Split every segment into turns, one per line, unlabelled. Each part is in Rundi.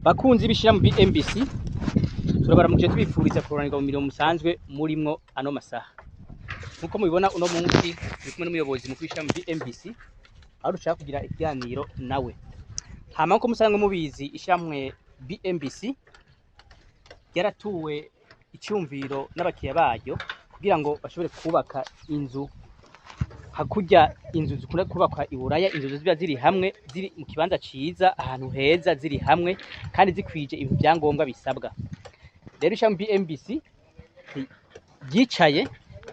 Bakunzi b'ishirahamwe BMBC, turabaramukije, tubifuriza kuroranirwa mu mirimo musanzwe murimwo ano masaha. Nkuko mubibona, uno munsi turi kumwe n'umuyobozi mukuru w'ishirahamwe BMBC, aho dushaka kugira ikiganiro nawe. Hama nkuko musanzwe mubizi, ishirahamwe BMBC ryaratuwe icyumviro n'abakiriya baryo kugira ngo bashobore kubaka inzu hakurya, inzu zikunda kubakwa i Buraya, inzu ziba ziri hamwe, ziri mu kibanza ciza, ahantu heza, ziri hamwe kandi zikwije ibintu vyangombwa bisabwa. Rero ishami BMBC ryicaye,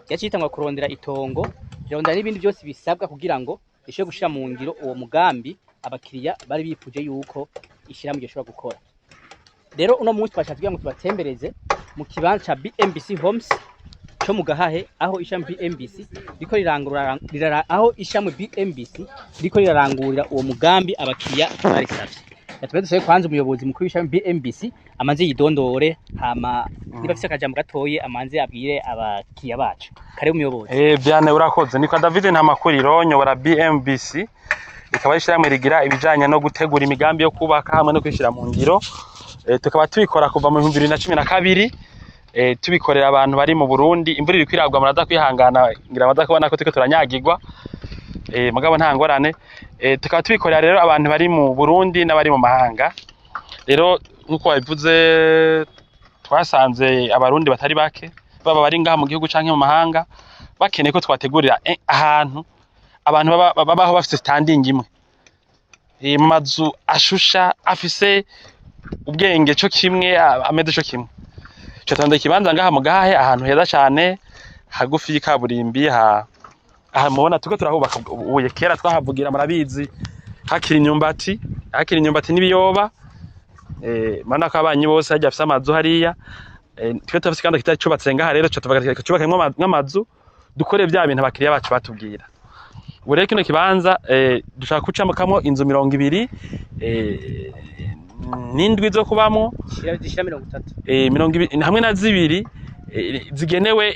ryaciye ritangwa kurondera itongo, rirondera n'ibindi byose bisabwa kugira ngo rishobore gushira mu ngiro uwo mugambi abakiriya bari bifuje yuko ishirahamwe ryoshobora gukora. Rero uno munsi twashatse kugira ngo tubatembereze mu kibanza ca BMBC Homes co mu Gahahe, aho ishami BMBC riko rirangurura aho ishami BMBC riko rirarangurira uwo mugambi abakiriya barisavye. Yatubwiye dusabe kwanza umuyobozi mukuru w'ishami BMBC amanze yidondore, hama niba afise akajambo gatoye amanze abwire abakiriya bacu. Karibu, umuyobozi.
Vyane, urakoze. Nitwa David Ntamakuriro, nyobora BMBC, ikaba ari ishirahamwe rigira ibijanye no gutegura imigambi yo kubaka hamwe no kwishira mu ngiro. Tukaba tubikora kuva mu 2012, tubikorera abantu bari mu Burundi. Imvura iriko iragwa, muraza kwihangana, ngira baza kubona ko turiko turanyagirwa. Mugabo nta ngorane. Tukaba tubikorera rero abantu bari mu Burundi n'abari mu mahanga. Rero nkuko wabivuze, twasanze Abarundi batari bake, baba bari ngaha mu gihugu canke mu mahanga, bakeneye ko twategurira ahantu abantu babaho bafise standing imwe, mu mazu ashusha, afise ubwenge co kimwe, ameze co kimwe. Tutonda ikibanza ngaha mu Gahahe, ahantu heza cane, hagufi y'ikaburimbi. Aha mubona turiko turahubaka ubuye, kera twahavugira, murabizi, hakiri imyumbati n'ibiyoba. Murabona ko ababanyi bose harya bafise amazu hariya. Twe turafise ikibanza kitari cubatse ngaha, rero tuca tuvuga ati cubakemwo nk'amazu, dukore vya bintu abakiriya bacu batubwira. Ubu rero kino kibanza dushaka gucamwo inzu 27 zo kubamwo.
Zishira 30.
22 zigenewe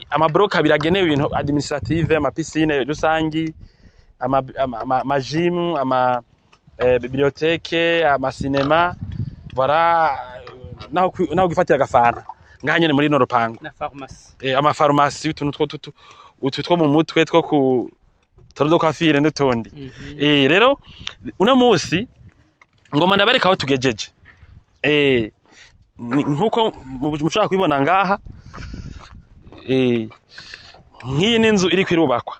ama blocs abiri agenewe ibintu administrative, ama piscine rusangi, ama gym, ama bibliothèque, ama cinéma, voilà, naho gifatira agafanta ngaha nyene muri no rupangu.
Na pharmacie.
Ama pharmacie, utuntu two utu two mu mutwe, two ku salon de coiffure n'utundi. Rero uno musi ngoma ndabereka aho tugejeje. Nkuko mushobora kubibona ngaha, nk'iyi ni inzu iriko irubakwa.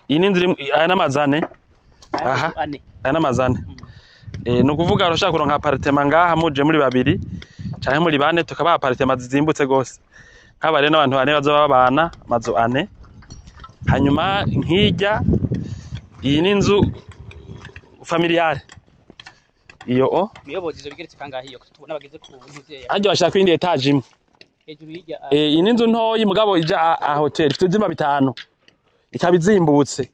Iyi ni inzu aya n'amazu ane. Aha.
Ane.
Aya n'amazu ane. Ni ukuvuga urashobora kuronka appartement ngaha muje muri babiri canke muri bane, tukabaha appartement zizimbutse gose. Nk'aba rero n'abantu bane bazoba babana, amazu ane. Hanyuma nk'irya iyi ni inzu familiale iyo o.
Muyobozi, izo bigeretse kangahe iyo tubona bageze ku ntuze?
Harya bashaka iyindi étage imwe.
Hejuru y'irya?
Iyi ni inzu ntoyi, mugabo ija a hotel, ifite ivyumba bitanu, ikaba izimbutse.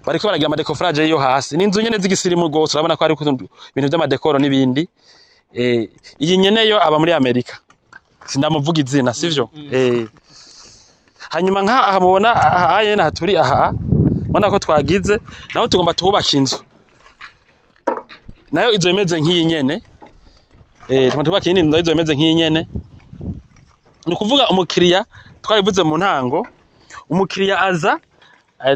Bariko baragira ama décoffrage yo hasi. Ni inzu nyene z'igisirimu gose, urabona ko hariko ibintu vy'ama décor n'ibindi. Iyi nyene yo aba muri Amerika, sindamuvuga izina, sivyo? Hanyuma nka aha mubona aha nyene aha turi, aha mubona ko twagize naho tugomba tuhubaka inzu nayo izo imeze nk'iyi nyene. Tugomba tubaka iyindi nzu nayo izo imeze nk'iyi nyene. Ni ukuvuga umukiriya, twabivuze mu ntango, umukiriya aza,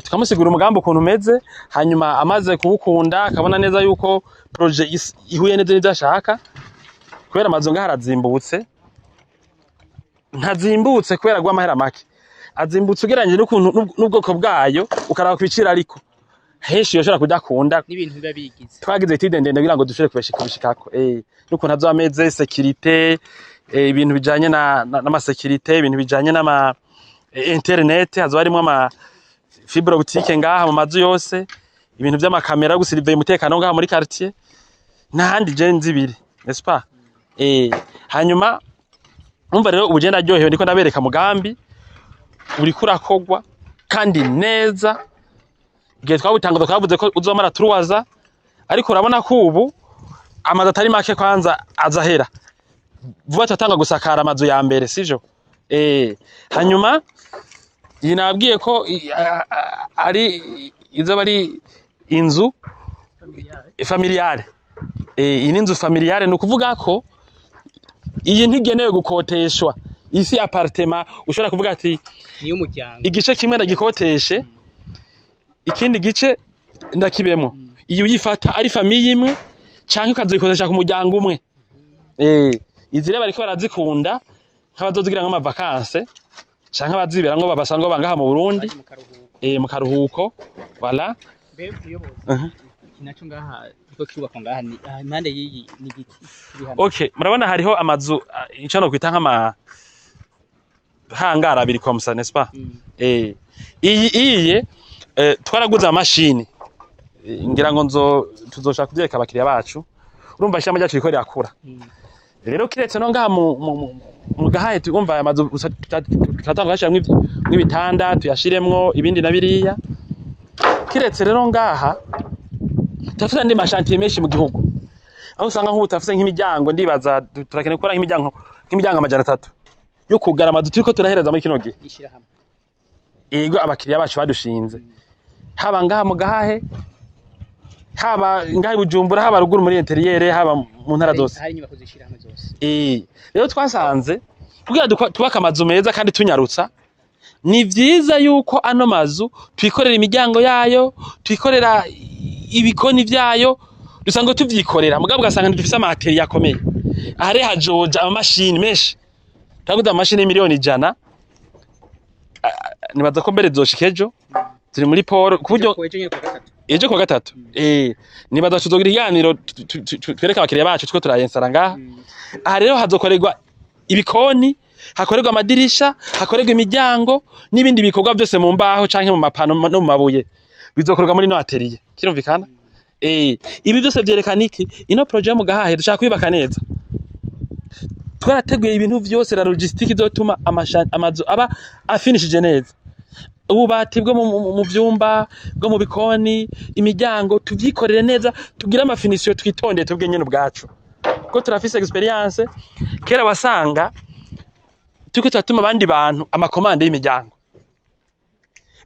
tukamusigura umugambi ukuntu umeze, hanyuma amaze kuwukunda, akabona neza yuko projet ihuye neza n'ivyo ashaka, kubera amazu ngaha arazimbutse. Ntazimbutse kubera agwa amahera make, azimbutse ugereranyije n'ukuntu n'ubwoko bwayo, ukaraba kwicira, ariko henshi yoshobora kudakunda.
N'ibintu biba bigize.
Twagize étude ndende kugira ngo dushobore kubishikako, n'ukuntu azoba ameze, sécurité, ibintu bijanye n'ama sécurité, ibintu bijanye n'ama internet, hazoba harimwo ama fibre optique ngaha mu mazu yose, ibintu vy'amakamera yo gusirivera umutekano ngaha muri quartier n'ahandi je nzi ibiri, n'est-ce pas? Hanyuma umva rero, ubu je ndaryohewe, ndiko ndabereka mugambi uriko urakogwa kandi neza. Igihe twawutanguza twavuze ko uzomara turuwaza, ariko urabona ko ubu amazu atari make kwanza azahera vuba, turatanga gusakara amazu ya mbere, sivyo? Hanyuma iyi nabwiye ko ari izoba ari inzu familiale. Iyi ni inzu familiale, ni ukuvuga ko iyi ntigenewe gukoteshwa. Isi appartement ushobora kuvuga ati
Niyo umuryango.
Igice kimwe ndagikoteshe, ikindi gice ndakibemo. Iyo uyifata ari famille imwe canke ukazikodesha ku muryango umwe. Izi rero bariko barazikunda nk'abazozigira nk'ama vacances canke abaziberamwo babasanzwe bangaha mu Burundi.
Baje mu karuhuko.
Mu karuhuko, voilà.
Mbe muyobozi, iki naco ngaha kiriko cyubakwa ngaha ni aha impande y'iyi ni igiki kiri hano?
Okay, murabona hariho amazu, ico no kwita nk'ama hangara abiri comme ça, n'est-ce pas? Iyi iye twaraguze amashini. Ngira ngo nzo tuzoshaka kuvyereka abakiriya bacu. Urumva ishamba ryacu riko rirakura. Rero kiretse no ngaha mu gahaye, tugomba aya mazu turatanga gashiramwo ibitanda, tuyashiremwo ibindi na biriya. Kiretse rero ngaha, turafise andi ma chantiers menshi mu gihugu, aho usanga nk'ubu turafise nk'imiryango, ndibaza turakeneye gukora nk'imiryango 300 yo kugara amazu turiko turahereza muri kino gihe.
Ishirahamwe.
Yego, abakiriya bacu badushinze, haba ngaha mu Gahahe, haba ngaha i Bujumbura, haba ruguru muri intérieur, haba mu ntara zose.
Hari inyubako z'ishirahamwe zose.
Rero twasanze kugira twubake amazu meza kandi tunyarutsa, ni vyiza yuko ano mazu twikorera imiryango yayo, twikorera ibikoni vyayo, dusanzwe tuvyikorera, mugabo ugasanga ntidufise ama ateliers akomeye. Aha rero hajoja amamashini menshi. Twaguze amamashini 100 miliyoni. Nibaza ko mbere zoshika ejo, turi muri port ku buryo
Ejo nyene kuwa gatatu.
Ejo kuwa gatatu, nibaza tuzogira ikiganiro twereke abakiriya bacu tuko turayensara ngaha. Aha rero hazokorerwa ibikoni, hakorerwa amadirisha, hakorerwa imiryango n'ibindi bikorwa byose mu mbaho canke mu mapano no mu mabuye, bizokorerwa muri no atelier. Kirumvikana? Ibi byose vyerekana iki? Ino projet yo mu Gahahe dushaka kwibaka neza. Twarateguye ibintu vyose, la logistique izotuma amazu aba afinishije neza, ububati bwo mu vyumba, bwo mu bikoni, imiryango, tuvyikorere neza, tugire ama finitions, twitondeye twebwe nyene ubwacu, kuko turafise expérience. Kera wasanga turiko turatuma abandi bantu ama commandes y'imiryango,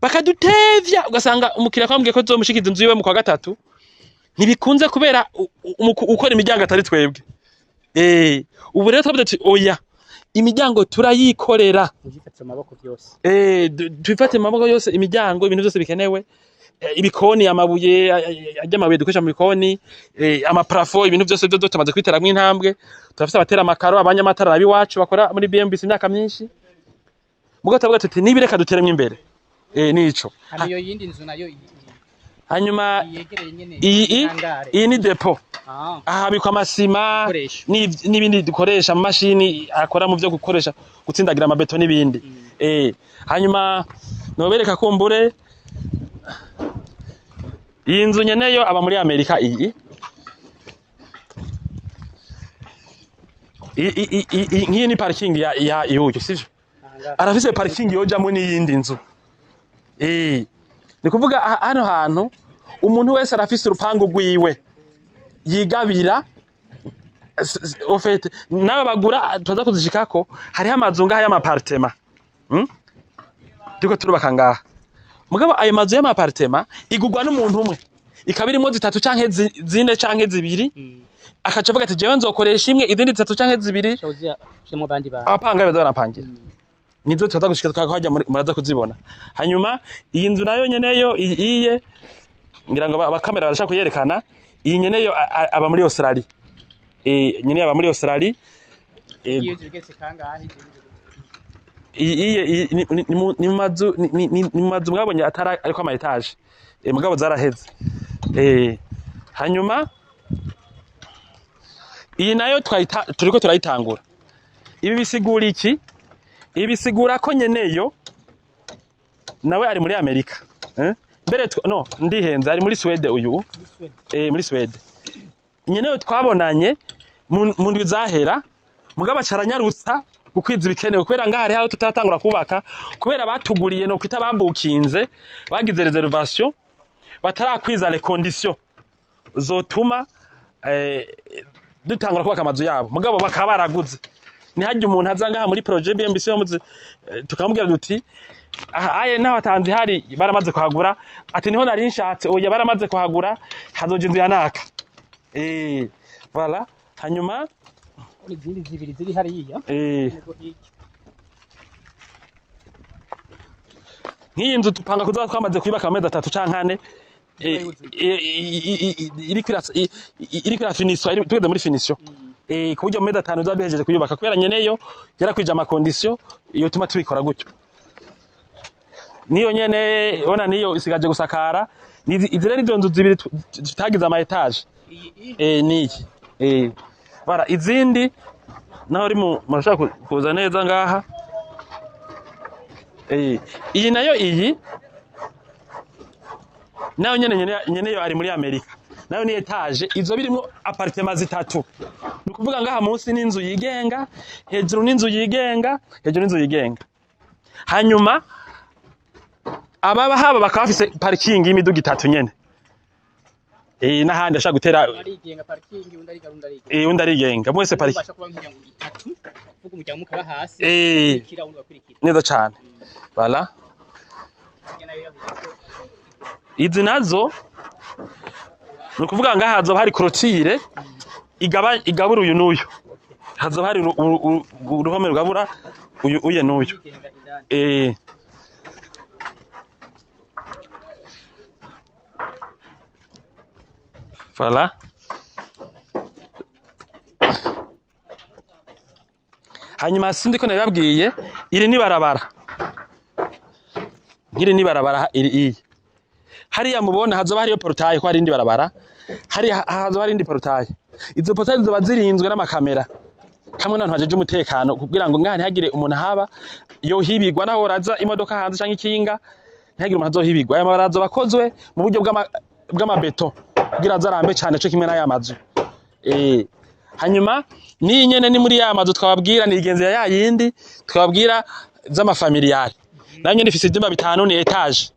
bakadutevya, ugasanga umukiriya kwambwiye ko tuzomushikiza inzu yiwe mu kwa gatatu, ntibikunze kubera ukora imiryango atari twebwe. Ubu rero turavuze tuti oya, imiryango turayikorera.
Muvyifatire mu maboko vyose.
Tubifate mu maboko yose, imiryango, ibintu byose bikenewe. Ibikoni, amabuye ajya, amabuye dukoresha mu bikoni, ama plafonds, ibintu byose byo tumaze kwiteramwo intambwe. Turafise abatera amakaro, abanyamatara abiwacu bakora muri BMBC imyaka myinshi, mugo turavuga tuti nibireka duteremwo imbere. Nico.
Hama iyo yindi nzu nayo
Hanyuma
yegereye nyene
iyi
hangare?
Iyi ni dépôt.
Ah.
Aha habikwa amasima
Ibikoresho.
n'ibindi dukoresha, amamashini akora mu byo gukoresha gutsindagira amabeto n'ibindi. Hanyuma nobereka kumbure iyi nzu nyeneyo aba muri Amerika. Iyi nk'iyi ni parking ya ihuye, sivyo?
Aha.
Arafise parking yojamwo n'iyindi nzu. Ni kuvuga hano hantu umuntu wese arafise urupangu rwiwe yigabira. Au fait, n'aba bagura tuza kuzishikako. Hariho amazu ngaha y'ama appartements, Turiko turubaka ngaha, mugabo ayo mazu y'ama appartements igurwa n'umuntu umwe, ikaba irimwo zitatu canke zine canke zibiri, akaca avuga ati jewe nzokoresha imwe, izindi zitatu canke zibiri
Shawuzi shemo abandi bantu.
Abapanga baza barapangira. Nizo tuza gushika tukahajya, muraza kuzibona. Hanyuma iyi nzu nayo nyeneyo iye ngira ngo abakamera barashaka kuyerekana. Iyi nyeneyo aba muri Australia. Nyeneyo aba muri Australia.
Iyo nzu igeretse kangahe?
Iyi ni mu mazu ni mu mazu mwabonye atari ariko ama étages, mugabo zaraheze. Hanyuma iyi nayo twayita turiko turayitangura. Ibi bisigura iki? Ibi bisigura ko nyeneyo nawe ari muri Amerika, eh? Mbere no ndihenze, ari muri Swede uyu. Muri Swede. Nyeneyo twabonanye mu ndwi zahera, mugabo acaranyarutsa gukwiza ibikenewe, kubera ngaha hariho aho tutatangura kubaka kubera batuguriye, no kwita babukinze, bagize réservation batarakwiza les conditions zotuma dutangura kubaka amazu yabo, mugabo bakaba baraguze. Ntihajye umuntu aza ngaha muri projet BMBC yo tukamubwira duti aha aye naho atanze hari baramaze kuhagura, ati niho nari nshatse. Oya, baramaze kuhagura, hazoja inzu ya naka. Voilà. Hanyuma
Izindi zibiri ziri hariya.
Nk'iyi nzu tupanga kuzoba twamaze kuyubaka amezi 3 canke 4, iriko irafiniswa, tugeze muri finition. Ku buryo mu mezi 5 tuzoba duhejeje kuyubaka, kubera nyeneyo yarakwije ama condition yotuma tubikora gutyo. Niyo nyene ona niyo isigaje gusakara. Izi rero izo nzu zibiri tutagize ama etage. Niyi. Bara izindi naho uri murashaka kuza neza ngaha. Iyi nayo iyi nayo nyene nyene yo ari muri Amerika. Nayo ni etage, izo birimo appartement zitatu. Ni ukuvuga ngaha munsi n'inzu yigenga, hejuru n'inzu yigenga, hejuru n'inzu yigenga. Hanyuma ababa haba bakaba bafise parking y'imiduga 3 nyene. N'ahandi ashaka gutera
arigenga parking, undi ariga, undi arigenga.
Undi arigenga mwese parking.
Ubasha kuba nk'imiryango 3, kuvuga umuryango mukaba hasi. Kira undi bakurikira.
Neza cane. Voilà. Izi nazo ni ukuvuga ngaha hazoba hari clôture igabura uyu n'uyu. Hazoba hari uruhome rugabura uyu uye n'uyu. Voilà. Hanyuma sindi ko nabibabwiye, iri ni barabara. Nkiri ni barabara iri iyi. Hariya mubona hazoba hariyo portail, ko hari indi barabara. Hariya hazoba hari indi portail. Izo portail zizoba zirinzwe n'amakamera. Kamwe n'abantu bajeje umutekano kugira ngo ngaha ntihagire umuntu haba yohibigwa, naho raza imodoka hanze canke ikinga, ntihagire umuntu azohibigwa. Aya mabara azoba akozwe mu buryo bw'amabeto kugira azarambe cane, co kimwe n'aya mazu. Hanyuma niyi nyene ni muri ya mazu twababwira, ni igenzi ya yindi twababwira z'amafamiliare. Nayo nyene ifise ivyumba 5, ni etage.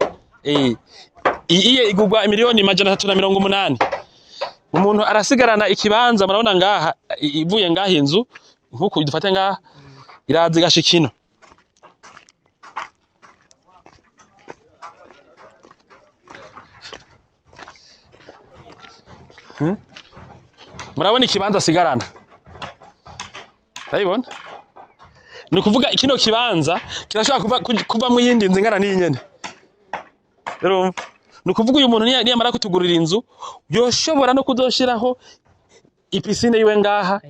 Iye igurwa miliyoni 380. Umuntu arasigarana ikibanza, murabona ngaha ivuye ngaha inzu nkuko dufate ngaha iraza igashika ino. Murabona ikibanza asigarana. Urabibona? Ni ukuvuga kino kibanza kirashobora kuvamwo iyindi nzu ingana n'iyi nyene. Urumva? Ni ukuvuga uyu muntu niyamara kutugurira inzu, yoshobora no kuzoshiraho ipisine yiwe ngaha,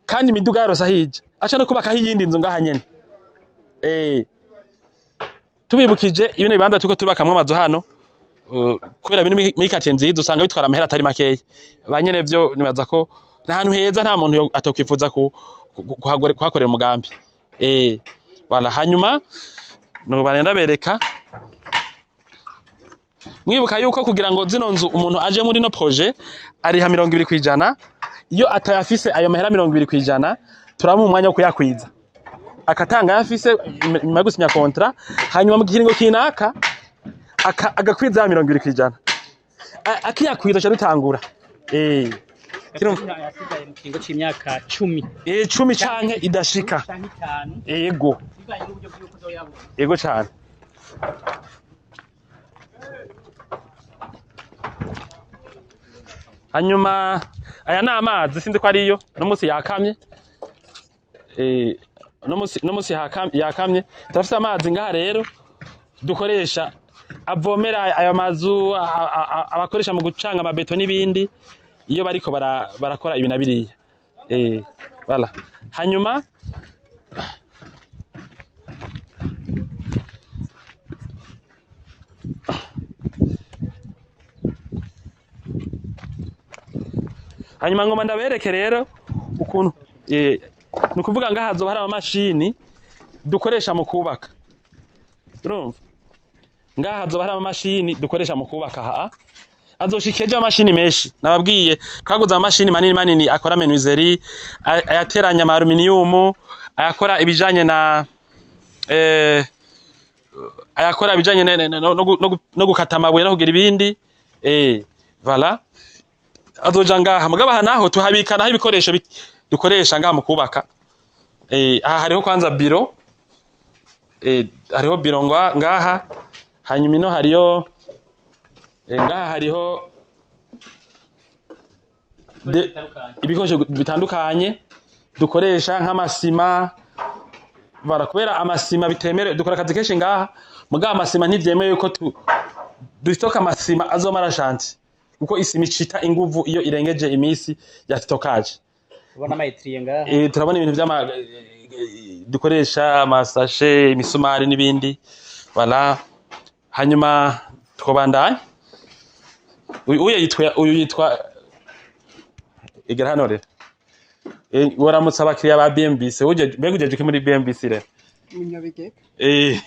kandi imiduga yarose ahija. Aca no kubakaho iyindi nzu ngaha nyene. Tubibukije ibino bibanza turiko turubakamwo amazu hano, kubera biri muri quartier nziza usanga bitwara amahera atari makeya. Ba nyene vyo nibaza ko ni ahantu heza, nta muntu atokwifuza kuhakorera umugambi. Voilà. Hanyuma noba ndabereka, mwibuka yuko kugira ngo zino nzu umuntu aje muri no projet ariha 20%. Iyo atayafise ayo mahera 20%, turamuha umwanya wo kuyakwiza, akatanga ayafise nyuma yo gusinya contrat, hanyuma mu kiringo kinaka agakwiza ya 20%. Akiyakwiza aca dutangura.
Yasigaye mu kiringo c'imyaka 10.
10 canke idashika.
Canke 5.
Yego.
Bivanye n'uburyo bw'uko uzoyabona.
Yego cane. Hanyuma aya ni amazi, sinzi ko ariyo no munsi yakamye. No munsi yakamye. Turafise amazi ngaha rero dukoresha avomera aya mazu, abakoresha mu gucanga amabeto n'ibindi iyo bariko barakora ibi na biriya. Voilà. Hanyuma ngoma ndabereke rero ukuntu, ni ukuvuga ngaha hazoba hari amamashini dukoresha mu kubaka. Urumva? Ngaha hazoba hari amamashini dukoresha mu kubaka ha. Azoshika ejo amamashini menshi. Nababwiye twaguze amamashini manini manini akora menuiserie, ayateranya ama aluminium, ayakora ibijanye na ayakora ibijanye no gukata amabuye no kugira ibindi. Voilà. Azoja ngaha mugabo aha naho tuhabika naho ibikoresho dukoresha ngaha mu kubaka. Aha hariho kwanza biro. Hariho biro ngaha, hanyuma ino hariyo, ngaha hariho Ibikoresho bitandukanye dukoresha nk'amasima. Bara kubera amasima bitemerewe, dukora akazi kenshi ngaha, mugabo amasima ntivyemewe ko dustoka amasima azomara chantier, kuko isima icita inguvu iyo irengeje imisi ya stockage.
Ubona ama étriers ngaha.
Turabona ibintu vy'ama dukoresha, amasashe, imisumari n'ibindi. Voilà, hanyuma twobandanya. Uyu yitwa igera hano rero. Waramutse abakiriya ba BMBC. Uje mbega ujeje iki muri BMBC rero?
Munyabigega.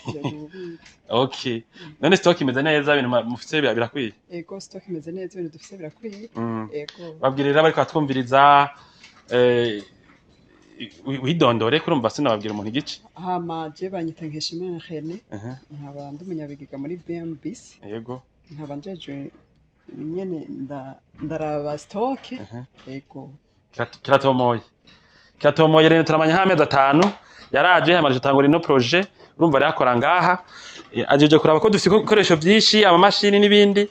Ububiko.
Okay, none stock imeze neza, ibintu mufise birakwiye?
Ego, stock imeze neza, ibintu dufise birakwiye. Ego.
Babwire rero bariko batwumviriza, widondore, kurumva sinababwira umuntu igice.
Hama je banyita Nkeshimana Rene, nkaba ndi umunyabigega muri BMBC. Nkaba njejwe nyene ndaraba stock. Ego.
Kiratomoye, kiratomoye rero. Turamanya nk'amezi 5 yaraje yamaze gutangura ino projet. Urumva rero akora ngaha. Ajeje kuraba ko dufite ibikoresho vyinshi, amamashini n'ibindi.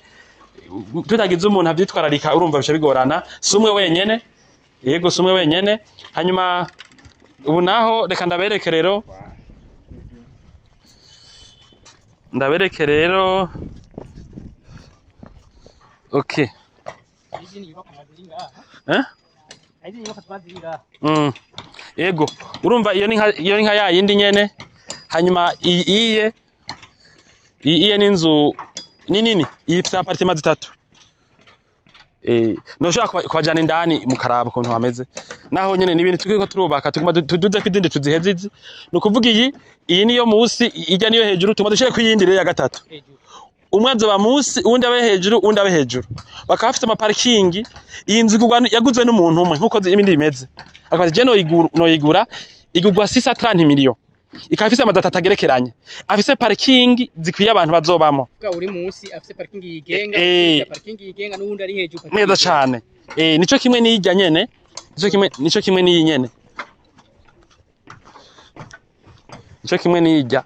Tutagize umuntu avyitwararika, urumva bica bigorana. Si umwe wenyene, yego, si umwe wenyene. Hanyuma ubu naho reka ndabereke rero, ndabereke rero. Okay.
Izindi nyubakwa ziri ngaha.
Eh?
Izindi nyubakwa ziri ngaha.
Yego, urumva iyo ni nka ya yindi nyene. Hanyuma iyi iye n'inzu ni nini, iyi ifite appartement zitatu. Noshobora kubajana indani mukaraba ukuntu hameze. Naho nyene ni ibintu turiko turubaka, tuguma tuduze ko izindi tuziheze izi. Ni ukuvuga iyi niyo musi, ijya niyo hejuru, tuguma dushire ku yindi rero ya gatatu.
Hejuru.
Umwe azoba musi, uwundi abe hejuru, uwundi abe hejuru. Bakaba bafite amaparikingi. Iyi nzu yaguzwe n'umuntu umwe nkuko ibindi bimeze. Akaba ati je noyigura, igurwa 630 millions. Ikaba ifise amazu atatu agerekeranye. Afise parikingi zikwiye abantu bazobamo.
Bwa uri munsi afise parking yigenga, parking yigenga, n'uwundi ari hejuru parking
Neza
yigenga.
cane. Nico kimwe n'iyijya nyene. Nico kimwe n'iyi nyene. Nico kimwe n'iyijya.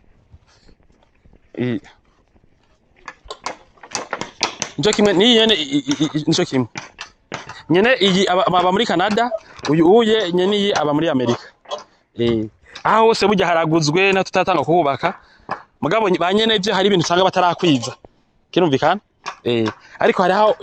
Nico kimwe n'iyi nyene, nico kimwe. Nyene iyi aba muri Canada, uyu uye nyene iyi aba muri Amerika. Aho hose burya haraguzwe na tutatanga kuhubaka. Mugabo ba nyene ivyo hari ibintu usanga batarakwiza. Kirumvikana? Ariko hari aho